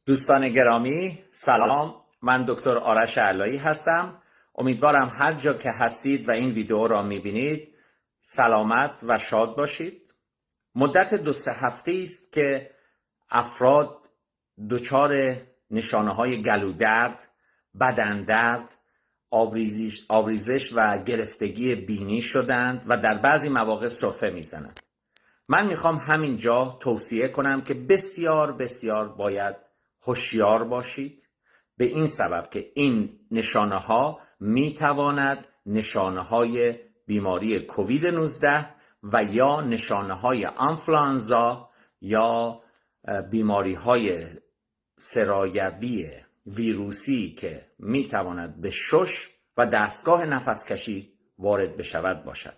دوستان گرامی، سلام. من دکتر آرش علایی هستم. امیدوارم هر جا که هستید و این ویدیو را میبینید سلامت و شاد باشید. مدت 2-3 هفته است که افراد دچار نشانه های گلودرد، بدن درد، آبریزش و گرفتگی بینی شدند و در بعضی مواقع سرفه میزنند. من میخوام همینجا توصیه کنم که بسیار بسیار باید هوشیار باشید، به این سبب که این نشانه ها میتواند نشانه های بیماری کووید 19 و یا نشانه های آنفلانزا یا بیماری های سرایوی ویروسی که میتواند به شش و دستگاه نفسکشی وارد بشود باشد.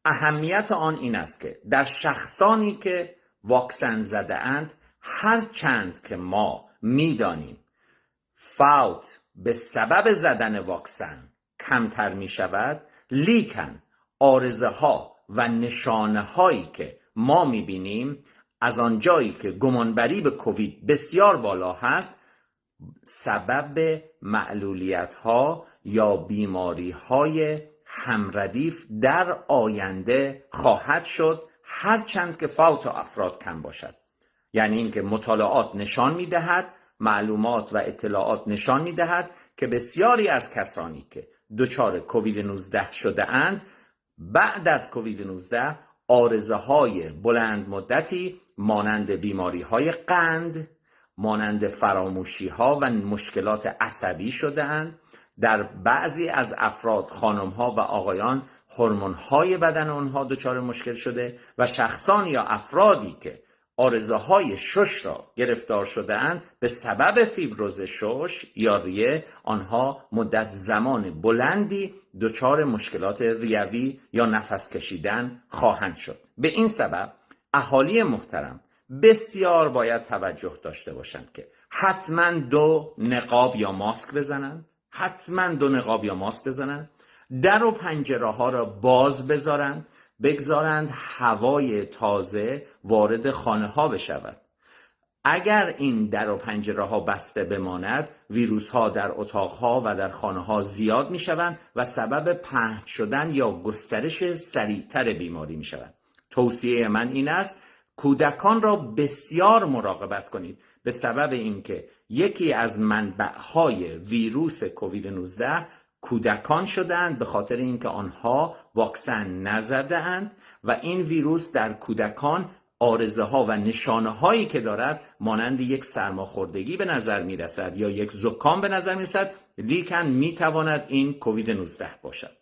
اهمیت آن این است که در شخصانی که واکسن زده اند، هر چند که ما میدانیم فوت به سبب زدن واکسن کمتر می شود، لیکن عارضه ها و نشانه هایی که ما می بینیم، از آنجایی که گمانبری به کووید بسیار بالا هست، سبب معلولیت ها یا بیماری های همردیف در آینده خواهد شد، هرچند که فوت افراد کم باشد. یعنی اینکه مطالعات نشان میدهد، معلومات و اطلاعات نشان میدهد که بسیاری از کسانی که دچار کووید 19 شده اند، بعد از کووید 19 عارضه های بلند مدتی مانند بیماری های قند، مانند فراموشی ها و مشکلات عصبی شده اند. در بعضی از افراد، خانم ها و آقایان، هورمون های بدن آنها دچار مشکل شده و شخصان یا افرادی که عارضه های شش را گرفتار شده اند، به سبب فیبروز شش یا ریه آنها مدت زمان بلندی دچار مشکلات ریوی یا نفس کشیدن خواهند شد. به این سبب اهالی محترم بسیار باید توجه داشته باشند که حتما دو نقاب یا ماسک بزنند، حتما دو نقاب یا ماسک بزنند، در و پنجره ها را باز بذارند، بگذارند هوای تازه وارد خانه ها بشود. اگر این در و پنجره ها بسته بماند، ویروس ها در اتاق ها و در خانه ها زیاد می شوند و سبب پهن شدن یا گسترش سریعتر بیماری می شوند. توصیه من این است کودکان را بسیار مراقبت کنید، به سبب اینکه یکی از منبعهای ویروس کووید 19 کودکان شدند، به خاطر اینکه آنها واکسن نزده اند و این ویروس در کودکان عارضه ها و نشانه هایی که دارد مانند یک سرماخوردگی به نظر می رسد یا یک زکام به نظر می رسد، لیکن می تواند این کووید 19 باشد.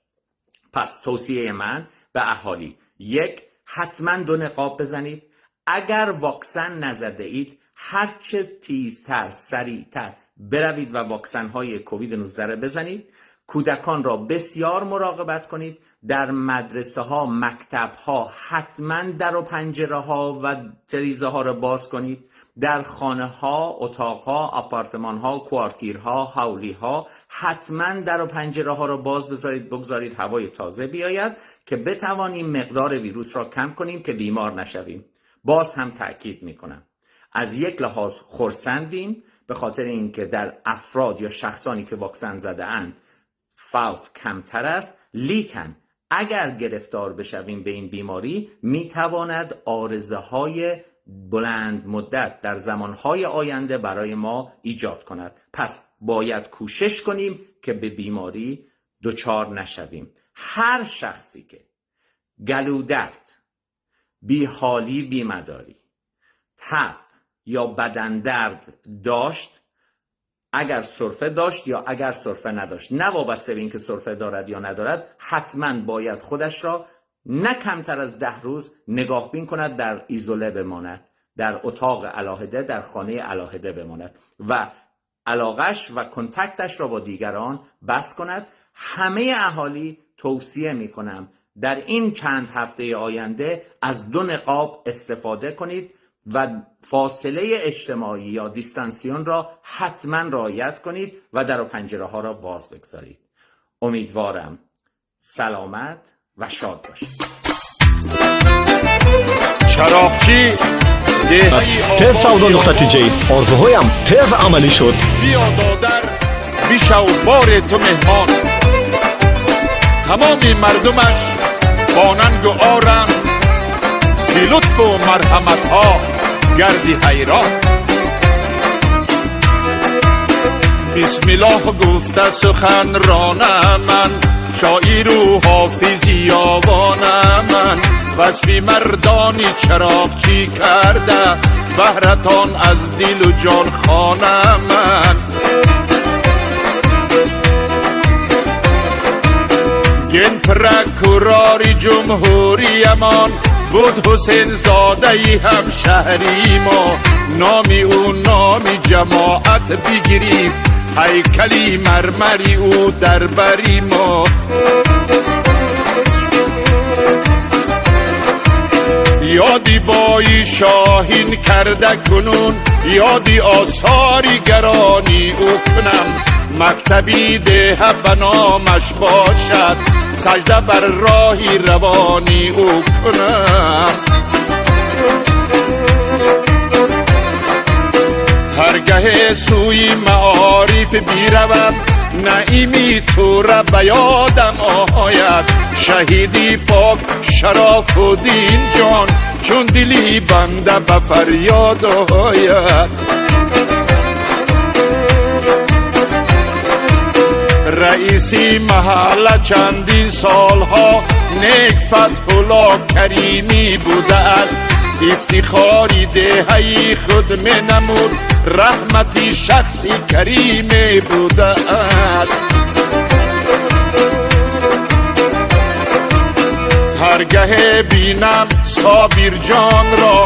پس توصیه من به اهالی: یک، حتما دو نقاب بزنید. اگر واکسن نزده اید، هرچه تیزتر، سریعتر بروید و واکسن های کووید 19 را بزنید. کودکان را بسیار مراقبت کنید. در مدرسه ها، مکتب ها حتما در و پنجره ها و تریزه ها را باز کنید. در خانه ها، اتاق ها، آپارتمان ها، کوارتیر ها، حولی ها حتما در و پنجره ها را باز بذارید، بگذارید هوای تازه بیاید که بتوانیم مقدار ویروس را کم کنیم که بیمار نشویم. باز هم تاکید میکنم، از یک لحاظ خرسندیم به خاطر اینکه در افراد یا شخصانی که واکسن زده اند فوت کمتر است، لیکن اگر گرفتار بشویم به این بیماری، میتواند عارضه های بلند مدت در زمانهای آینده برای ما ایجاد کند. پس باید کوشش کنیم که به بیماری دچار نشویم. هر شخصی که گلودرد، بیحالی، بیمداری، تب یا بدن درد داشت، اگر سرفه داشت یا اگر سرفه نداشت، نه وابسته به اینکه سرفه دارد یا ندارد، حتما باید خودش را نه کمتر از 10 روز نگاهبین کند، در ایزوله بماند، در اتاق علاهده، در خانه علاهده بماند و علاقش و contact ش را با دیگران بس کند. همه اهالی توصیه می کنم در این چند هفته آینده از دو نقاب استفاده کنید و فاصله اجتماعی یا distanciation را حتما رعایت کنید و در و پنجره ها را باز بگذارید. امیدوارم سلامت و شاد باشید. چراغچی. Тез савдо нуқта тиҷ. Орзуҳоям тез амалӣ шуд. Биё, додар, бишав боре ту меҳмон. Тамоми мардумаш бо нангу оранд, зи лутфу марҳаматҳо гарди ҳайрон. Бисмиллоҳ гуфта сухан ронам ман, шоиру ҳофизи ёвонам ман. Васфи мардони чароғчӣ карда, баҳратон аз дилу ҷон хонам ман. Генпрокурори ҷумҳуриямон буд Ҳусейнзодаи ҳамшаҳри мо. Номи ӯ номи ҷамоат бигирифт, ҳайкали мармари ӯ дар бари мо. Ёди бои шоҳин карда кунун, ёди осори гарони ӯ кунам. Мактаби деҳа ба номаш бошад, сажда бар роҳи равони ӯ кунам. Ҳаргаҳе сӯи маориф биравам, наими тура ба ёдам ояд. Шаҳиди пок Шарофуддин ҷон, чун дили банда ба фарёд ояд. Раиси маҳалла чандин солҳо нек Фатҳулло Каримӣ будааст. Ифтихори деҳаи худ менамуд, раҳмати шахси кариме будааст. Ҳаргаҳе бинам Собирҷонро,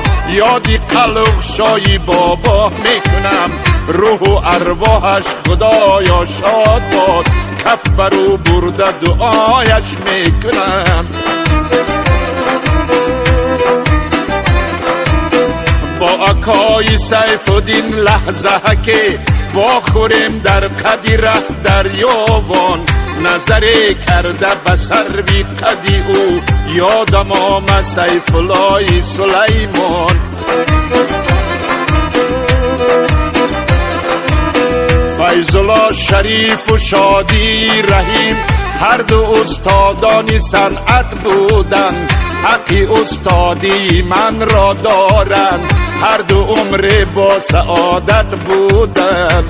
ёди қалуғшои бобо мекунам. Рӯҳу арвоҳаш худоё шод бод, каф бар ӯ бурда дуояш мекунам. Бо акои Сайфуддин лаҳзаҳа ке вохӯрем дар қади раҳ дарёвон, назаре карда ба сарви қади ӯ, ёдам омад Сайфуллои Сулаймон. Файзулло Шарифу Шодии Раҳим ҳарду устодони санъат буданд, ҳаққи устодии манро доранд, ҳарду умре бо саодат буданд.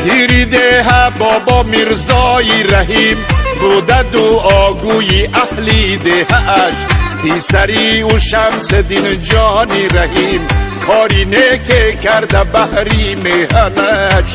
Пири деҳа бобо Мирзои Раҳим буда дуогӯи аҳли деҳааш. Писари ӯ Шамсиддин ҷони Раҳим кори неке карда баҳри меҳанаш.